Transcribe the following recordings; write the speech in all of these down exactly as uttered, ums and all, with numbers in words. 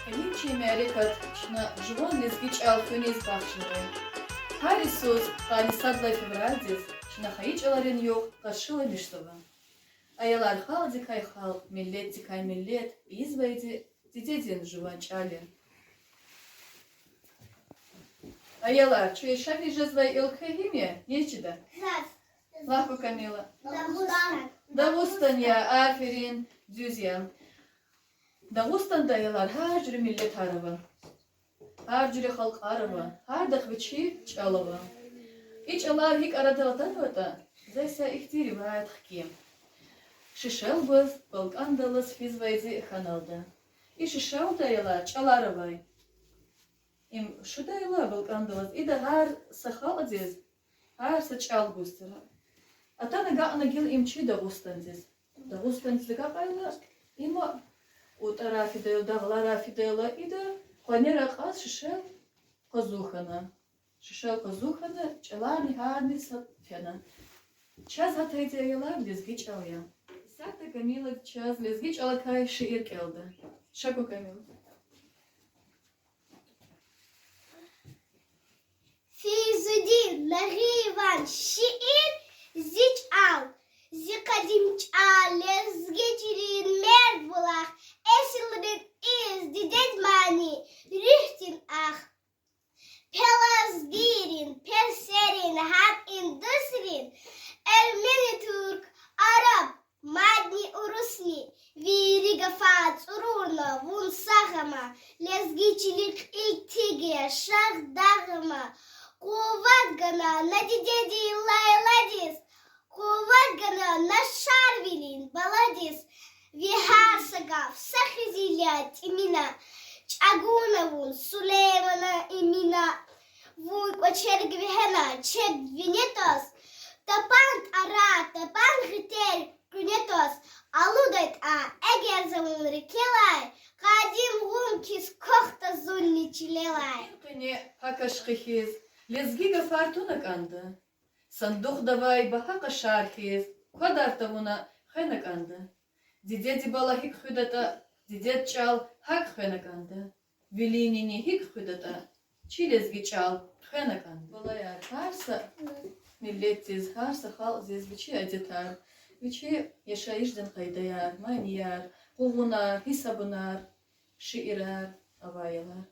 Къенин чи мярекат чна жуван лезги чӀал хуьниз бахшнава. Гьар йисуз къанни сад лагьай февралдиз чна хайи чӀаларин югъ къаршиламишзава. Аялар, халкьдикай халкь, миллетдикай миллет ийизвайди дидедин жуван чӀал я. Аялар, чи яшамиш жезвай уьлкве гьим я, низ чида? Лагь, Камила. Дагъустан. Дагъустан я, аферин, дуьз я. Дагъустанда, аялар, гьар жуьре миллетар ава. Гьар жуьре халкьар ава, гьардахъ вичин чӀал ава. И чӀалар гьикӀ арадал атанватӀа, за са ихьтин риваят хкин. Шишел гваз балкӀандал алаз физвайди хьаналда. И шишелда, аялар, чӀалар авай. Им шудайла балкӀандал алаз, ида гьар са халкьдиз гьар са чӀал гуз тир. Атана агакьна гила им чи Дагъустандиз. Дагъустандиз агакьайла, им тӀварар фидайла, дагълар фидайла, ида къванер акьаз шишел къазу хьана. Шишел къазу хьана, чӀаларни гьарни са фена. Чаз гьатайди, аялар, лезги чӀал я. Исятда Камила чаз лезги чӀалакай шиир кӀелда. Ша кван, Камила. Фейзудин Нагъиеван шиир. Зи чӀал. Зи къадим чӀал, лезги чилин мерд булах, эсилрин ирс, дидед мани, руьгьдин ах. Пелазгийрин, персерин, гьакӀ индусрин, эрмени, туьрк, араб, мадни урусни, вири гафар цӀурурна вун сагъ ама, лезги чилик кьил тиг я, шагь дагъ ама. Къуват гана на дидедин лайладиз, къуват гана на Шарвилин баладиз. Ви гьар са гаф са хизил я тӀимина, чӀагуна вун Сулейманан имина. Вун кӀвачерик вегьена чеб вине тваз, тапан тӀарар, тапан гъетер къуьне тваз, алудайтӀа эгер за вун рикӀелай, къадим гъум хьиз квахьда зунни чилелай. Къуьне пакашхи хьиз, лезги гафар туна кӀанда. Сандухда авай багьа къашар хьиз, квадар тавуна хвена кӀанда. Дидеди бала гьикӀ хуьдатӀа, дидед чӀал гьакӀ хвена кӀанда. Вилин нини гьикӀ хуьдатӀа, чи лезги чӀал хвена кӀанда. Балаяр, гьар са миллетдиз, гьар са халкьдиз вичин адетар, вичин яшайишдин къайдаяр, манияр, къугъунар, гьисабунар, шиирар ава, аялар.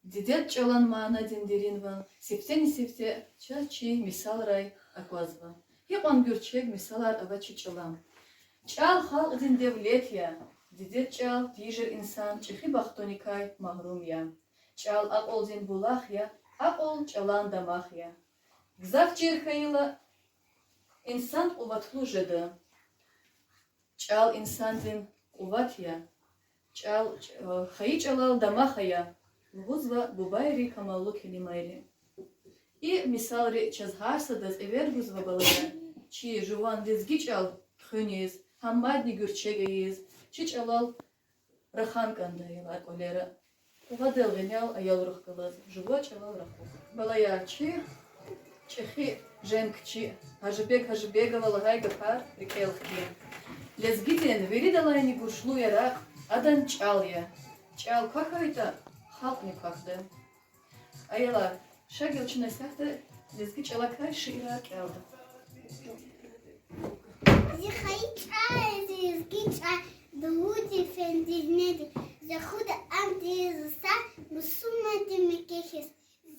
Дидед чӀалан манадин деринвал сифтени-сифте чаз чи мисалрай аквазва. Гьикьван гуьрчег мисалар ава чи чӀалан. ЧӀал халкьдин девлет я. Дидед чӀал тийижир инсан чӀехи бахтуникай магьрум я. ЧӀал акьулдин булах я, акьул чӀалан дамах я. Гзаф чир хьайила, инсан къуватлу жеда. ЧӀал инсандин къуват я. ЧӀал, э, хайи чӀалал дамах ая, лугьузва бубайри камаллу келимайри. И мисалри чаз гьар садаз эвер гузва, балаяр, чи жуван лезги чӀал хуьниз, гьам мадни гуьрчег ийиз, чи чӀалал рахан кӀанда, аялар, кӀвалера. Къугъвадал гъенел аялрихъ галаз жува чӀалал рахух. Балаяр, чи чӀехи женгчи Гьажибег Гьажибегова лагьай гафар рикӀел хкин. Лезгидин виридалайни гушлу яракь адан чӀал я. ЧӀал квахьайтӀа, халкьни квахьда. Аялар, ша гила чна исятда лезги чӀалакай шиирар кӀелда. Зи хайи чӀал, зи лезги чӀал, Давуд эфендидин неди, за худа ам тийиз са мусурмандин мекӀи хьиз.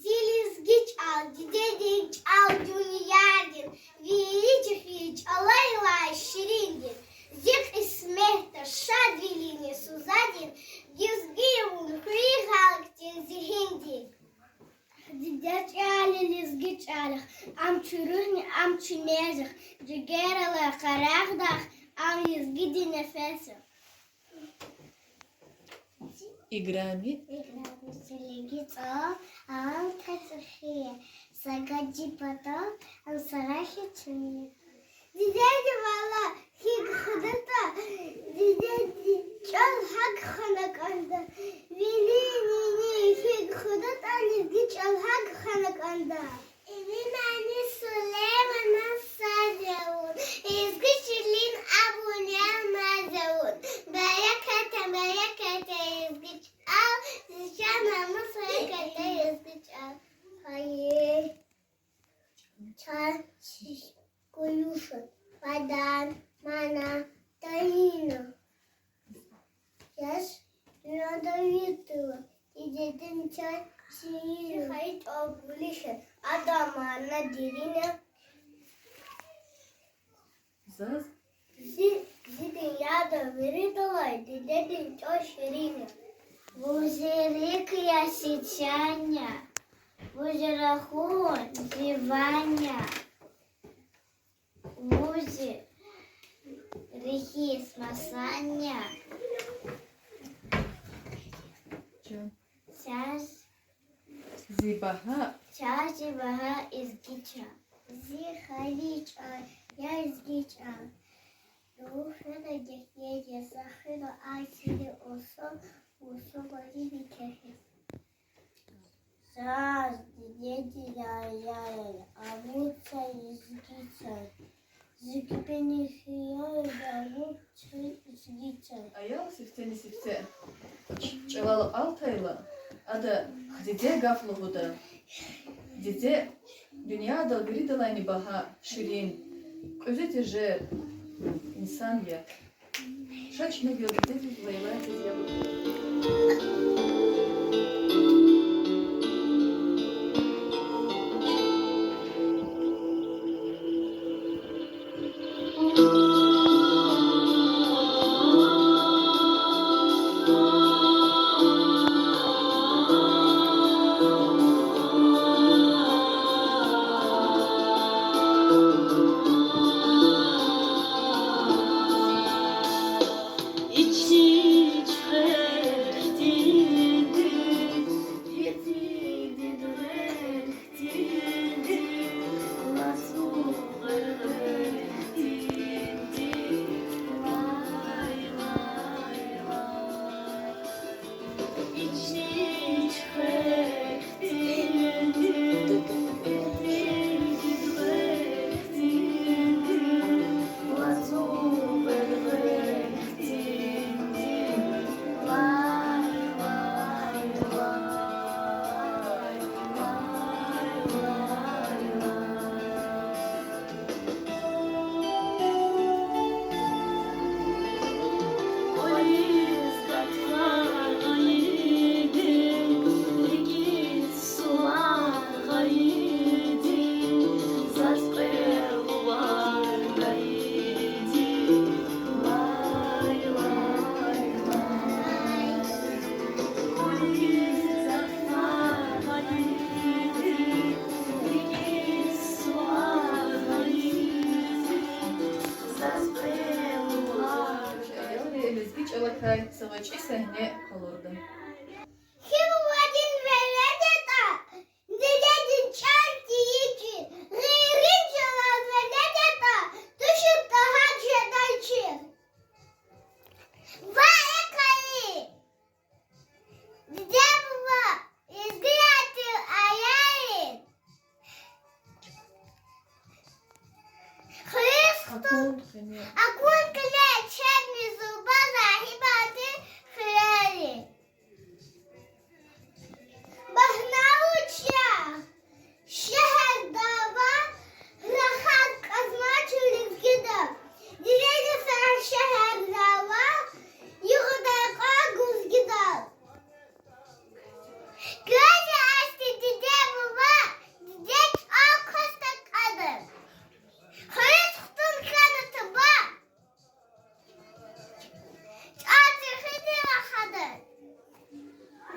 Зи лезги чӀал, дидедин чӀал, дуьньядин вири чӀехи чӀалайлай ширинди. Зи кьисметда шадвилинни сузадин, гуьзгуь я вун хуьруьн халкьдин зигьинди. Дидед чӀал я лезги чӀал, ам чи руьгьни, ам чи нез я, жигердилай къарагъдай, ам лезгидин нефес я. Играми. Играми, зи лезги чӀал, ам течӀехи я, са гаджи патал, ам сарахи чуьн я. Дидеди бала гьикӀ худатӀа, дидеди чӀал гьакӀ хвена кӀанда. Вилин нини гьикӀ худатӀа, лезги чӀал гьакӀ хвена кӀанда. Эминани Сулейманан сад я вун, лезги чилин абур я, мад я вун. Адан мана Таина. Яз дуьньяда виридалай дидедин чан ширин я. Зи хайи чӀал гулиш я, адан мана дерин я. Заз? Зи, зи дуьньяда виридалай дидедин чӀал ширин я. Вузи рикӀ я, зи чан я, вузи рахун зи ван я, вузи рикӀиз масан я. Чан. Чаз зи багьа. Чаз зи багьа лезги чӀал. Зи хайи чӀал я, лезги чӀал. Лугьуз фена дегьнедиз, захъ хьуй зи урсун, урсун варини кефиз. Заз дидедин аял я, авур ца лезги чӀал. Зи гуьгъуьни хьиял я, авур ца лезги чӀал. Аял сифтени-сифте чӀалал акьалтайла, ада диде гаф лугьуда. Диде дуьньядал виридалайни багьа, ширин, кьуьзуь тежер инсан я. Ша чна гила дидедиз ва аялдиз яб. Аялри лезги чӀалакай са гъвечӀи сегьне къалурда. Хьи бубадин велед ятӀа, дидедин чӀал тийижир, гъейри чӀалал велед ятӀа, тушир тагьат жедай чир. Ва экъвей, диде-буба, лезгияр тир аялрин хуьруьз хтун, акун кьиле чебни зурба сагьибар тир хуьрерин. Багьна вуч я? Шегьерда ава, рахаз кьазмач лезгидал. Дидедиз са шегьерда ава, югъдай кьван гузгидал. Квез я ахьтин диде-буба, диде чӀал кваз такьадан. Хуьруьз хтун хьана туба, чӀал чӀехиди рахадан.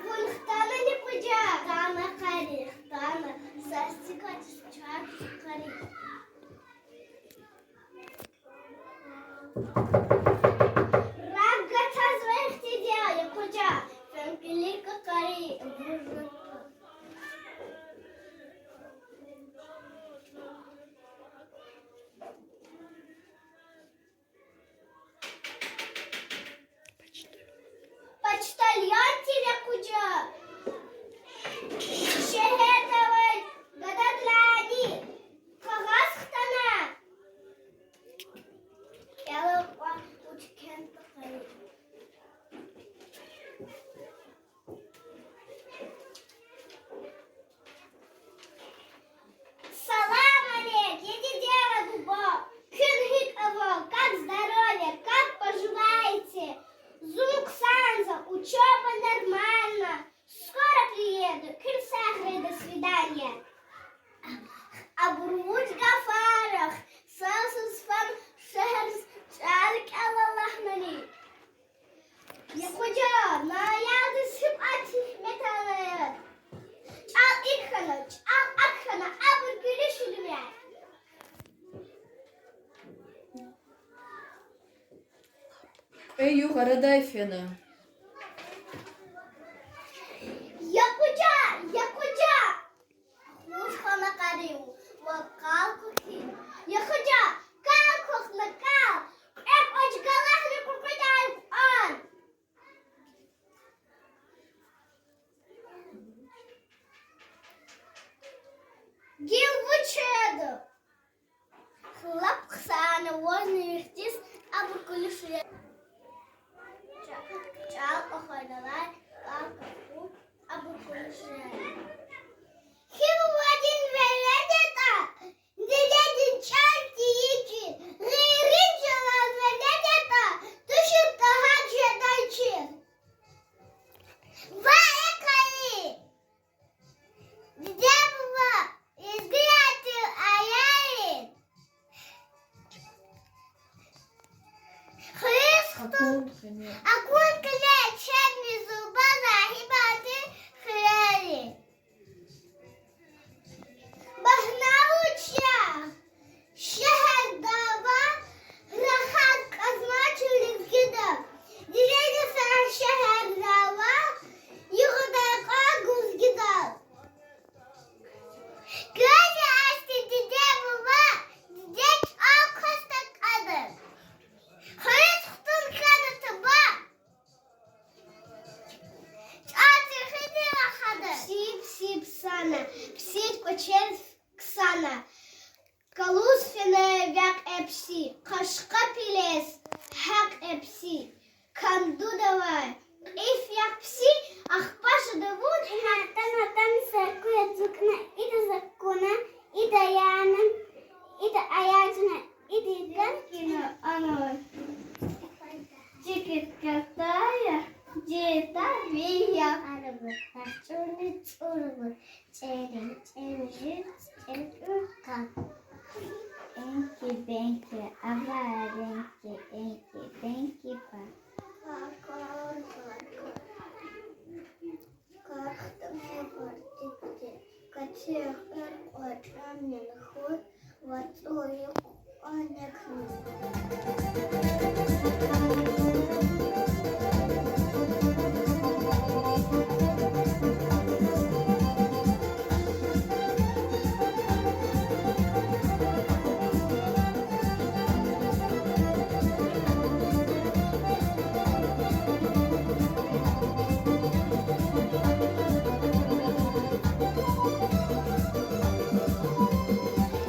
Вун хтанани къужа? Хтана, къари, хтана. Са стикачиз чай хъвари. Рагатаз вехтиди я, я къужа, фенкӀилик къари, вуж. Почтальон тир, я къужа. Шегьерда авай гададлайни кагъаз хтана. КӀела кьван, вуч кхьенватӀа къари. Салам алейк, я диде ва буба! Куьн гьикӀ Кьве югъ арадай фена. Я къужа, я къужа! Хуш хьана къарив ва къал квахьна. Я къужа, къал квахьна, къал! Кьве кьвач галатна кьукьудай кьван. Гила вуч ятӀа? Лап хъсан я, вазни вихтиз абур кулишуя. Ча-, чӀал кьахвайдалай, чӀал кьахву, абур кулишуя. Хьи вадин велед ятӀа, дидедин чӀал тийижир, гъейри чӀалал велед ятӀа, тушир тагьат жедай чир. Ва экъали! Диде-буба, лезгияр тир аялри. Хуьруьз хтун, акун кьиле чебни зурба, Загьибан тир хуьрери. Багьна вуч я? Шегьерда ава, рахат кьазмач лезгида. Дидеди са шегьерда ава, югъдай кьван гузгида. Квез я ахьтин диде-буба, диде чӀал кваз такьада. Хуьруьз хтун хьана туба, чӀал чӀехиди рахада. Пси, пси псана, псир кӀвачел ксана. Калуз фена векь, э пси, къашкъа пелез гьекь, э пси. Кандуда авай кьиф яхъ, пси, ахпа жеда вун гьекь. Атана, атана, саркуя цукӀна, ида закуна, ида яна, ида аячна, ида икӀан кина ана. Чикит картая, жита вия. Арбу тахчуни цӀурбу. ЧӀери, чӀери, жи, чӀери, кьа. Энки-бенки, аваренки, энки-бенки, па. Квачи кьве кьвачӀанни хуьр, вацӀури кьванекни.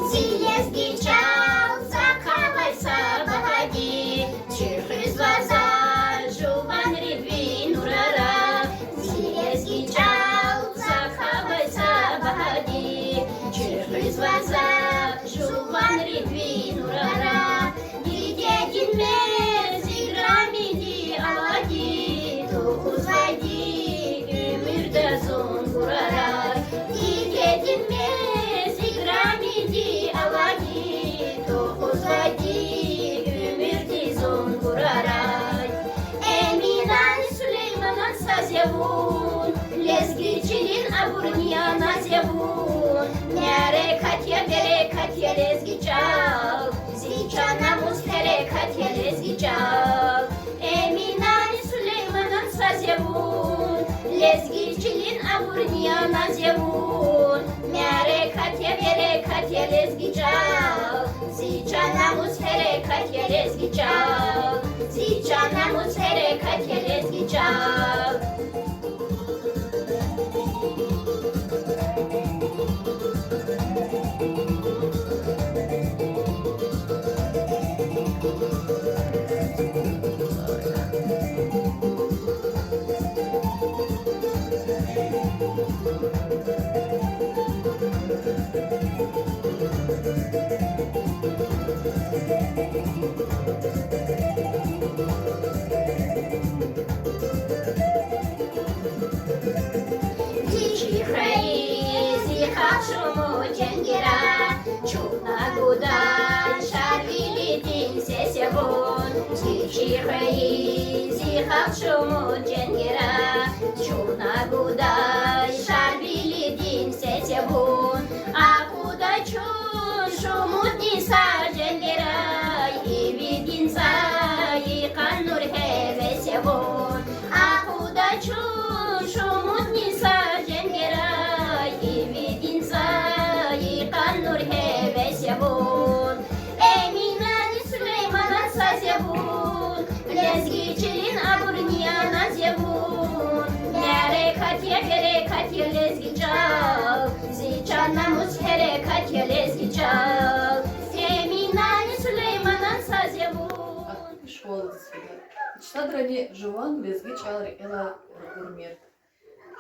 Зи лезги чӀал захъ авай са багьади, чи хуьзва за жуванрин ви нурара. Зи лезги чӀал захъ авай са багьади, чи хуьзва за жуванрин ви нурара. Дидедин мез играмиди авайди, тухузвайди уьмуьрда зун гурарай. Дидедин мез играмиди авайди, тухузвайди уьмуьрда зун гурарай. Эминан, Сулейманан саз я вун, лезги чилин абур, няназ я вун. Мярекат я, берекат я лезги чӀал, зи чан намус, гьерекат я лезги чӀал. Эминан, Сулейманан саз я вун, лезги чилин абур, няназ я вун. Мярекат я, берекат я лезги чӀал, зи чан намус, гьерекат я лезги чӀал, зи чан намус, гьерекат я лезги чӀал. Зи чи хайи, зи халкь шумуд женгера, чуна гудай Шарвилидин сес я вун. Зи чи хайи, зи халкь шумуд женгера, чуна гудай Шарвилидин сес я вун. Акъудай чун шумудни са женгера, ивидин цӀай йикъан нур гье школадиз фида. Садрани жуван лезги чӀал рекьелай ракъурмир.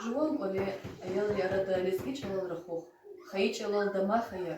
Жуван кӀвале аялрин арада лезги чӀалал рахух, хайи чӀалал дамах ая,